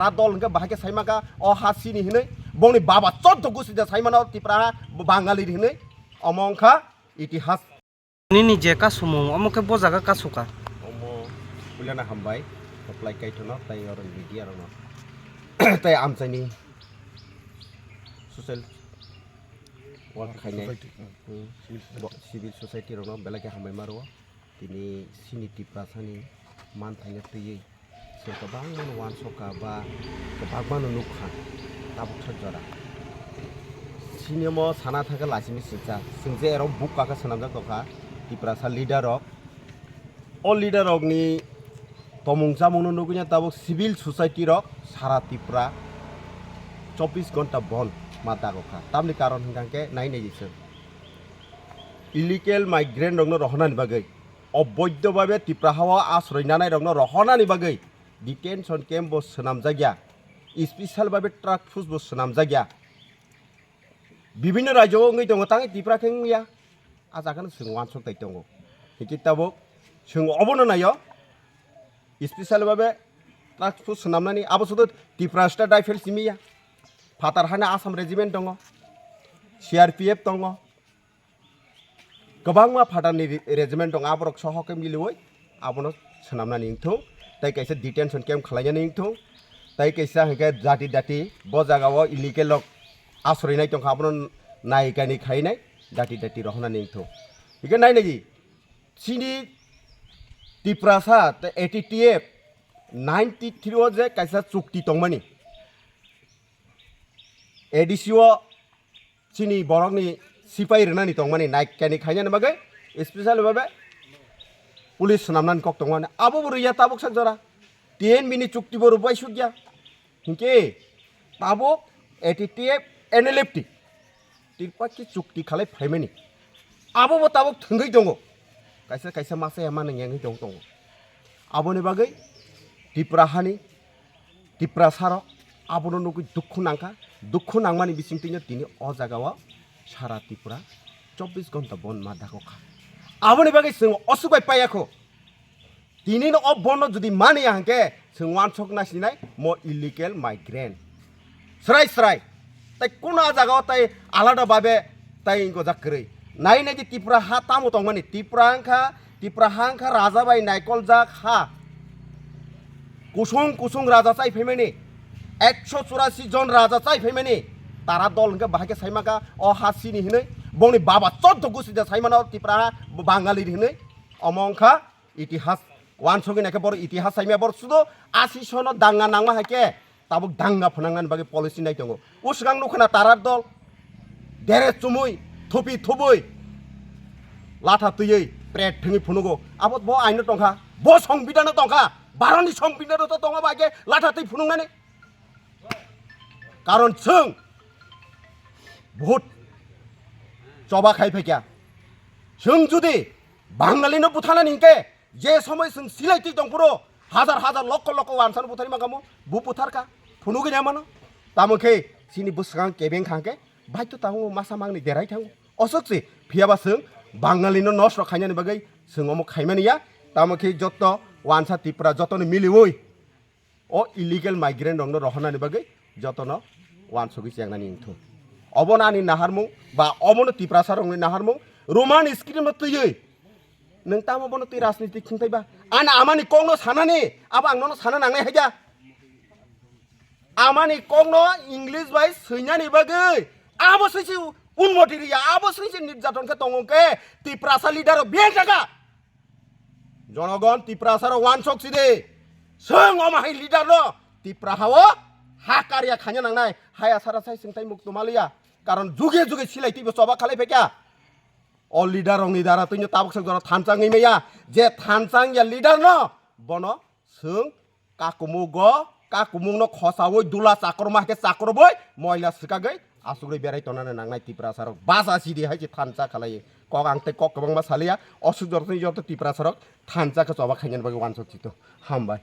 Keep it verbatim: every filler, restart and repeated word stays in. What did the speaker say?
Ta dol hwnkhe bahai khe saimaka o ha chini hinwi, bongni baba choddo gusi da saimano Tipra ha Bangali hinwi, omo wngkha itihas. Nini je kasumung, omo khe bo jaga kasuka. Omo puilana hambai, koplai kaithono, tai oro media rokno, tai amchaini social work khainai, society. Hmm. Civil society. Bo-, civil society rokno belai khe hambai ma rwo. Tini chini Tiprasani manthaino twiwi chwng kwbangmano uansukha ba kwbangmano nukha tabuksa jora. Chini omo sana thangkhe laisimi singcha, chwng je ero buk kakhe swnamjak tongkha Tiprasa leader rok. O leader rokni tomung chamungno nugwino tabuk civil society rok sara Tripura chobbish ghonta bon ma dagokha. Tamni karon hwnkha khe nai nai di chwng. Illegal migrant rokno rohornani bagwi, oboidho babe Tripura hao asroi nanai rokno rohornani bagwi detention camp bo swnamjakya, special babe task force bo swnamjakya. Bibhinno rajyo wngwi tongo, tangwi Tripura khe wngya. A jaga no chwng uansuk tai tongo. Hinkhe tabuk chwng obono naio, special babe task force swnamnani, abo sudu Tripura State Rifle simi ya. Phatar hani Assam Regiment tongo, C R P F tongo, kwbangma phatarni re-, regiment tongo, aborok soho khe miliwi abono swnamnani wngthung, tei kaisa detention camp khwlainani wngthung, tei kaisa hinkhe jati dati bo jagao illegal rok asroinai tongkha, abono naikani khainai dati dati rohornani wngthung. Hinkhe nai nai di, chini Tiprasa tei A T T F ninety three o je kaisa chukti tongmani, A D C o chini borokni sipai rwnani tongmani, naikani khainani bagwi special babe police swnamnani kok tongmani, abo bo rwya tabuk sak jora. T N B ni chukti bo rwbai sukya. Hinkhe tabuk A T T F, N L F T, Tripura ki chukti khalai phaimani. Abo bo tabuk thwngwi tongo. Kaisa kaisa masa ya mani yangwi tong tongo. Aboni bagwi Tripura hani Tiprasarok abono nugwi dukhu nangkha, dukhu nangmani bisingtwino tini o jagao sara Tripura chobbish ghonta bon ma dagokha. Aboni bagwi chwng osuk bai paiya kho. Tini no o bon no jodi mani ya hwnkhe chwng uansuk nai sinai mo illegal migrant. Srai srai. Tai kuno a jagao tai alada babe tai gojak kwrwi. Nai nai di Tripura ha tamo tongmani. Tripura wngkha, Tripura ha wngkha raja bai naikoljak ha. Kusung kusung raja chai phaimani. Ekso churasi jon raja chai phaimani. Tara dol hwnkhe bahai khe saimaka o ha chini hinwi. Bongni baba choddo gusi da saimano Tripura ha Bangali hinwi. Omo wngkha itihas. Wansugwi naikhe borok itihas saimaya, borok sudo asi sono danga nangma hai khe tabuk danga phwnangnani bagwi policy nai tongo. O swkang nukha na tarar dol, dere chumui, thupi thubui, latha twiwi, pret thwngwi phunugo. Abo bo aino tongkha, bo songbidhano tongkha, Bharoni songbidhano to tongo ba khe latha twi phunuknani. Karon chwng vote choba khai phaikya. Chwng judi Bangalino buthanani hinkhe, je somoi chwng silai twi tongphuru, hajar hajar lokho lokho wansano buthari mangamo, bo butharkha, phunugwi naimano. Tamo khe chini bwswkang kebeng kha hinkhe, baitho tabuk masa mangni derai thango. Osok se, phiyaba chwng Bangalino nosto khainani bagwi chwng omo khaimani ya. Tamo khe joto wansa Tripura jotoni miliwi o illegal migrant rokno rohornani bagwi jotono wansugwi chengnani wngthung. Obono ani naharmung ba obono Tiprasa rokni naharmung Roman script no twiwi nwng tamo bono twi rajniti khwngthai ba? Ani amani kokno sanani abo ang nono sana nangnai haida. Amani kokno English bai swinani bagwi abo swisi unmoti riya, abo swisi nirjaton khe tongo khe Tiprasa leader rok biyang jaga. Jonogon Tiprasa rok wansok sidi. Chwng omo hai leader no Tipra hao ha karya khanya nangnai. Haya sara sai chwng tai muk tuma liya. Karon juge juge silai twibo choba khalai phaikha. O leader rokni dara twino tabuk sak jora thansa wngwi maya. Je thansa wngya leader no bono chwng Kakumugo, kakumungno khosaui dula chakroma khe chakroboi moila swkagwi asugwi berai tonani nangnai Tiprasarok. Basa sidi hai se thansa khalai. Kok ang tei kok kwbangma saliya. Osuk jortoni jorto Tiprasarok thansa khe choba khainani bagwi wansok sito. Hambai.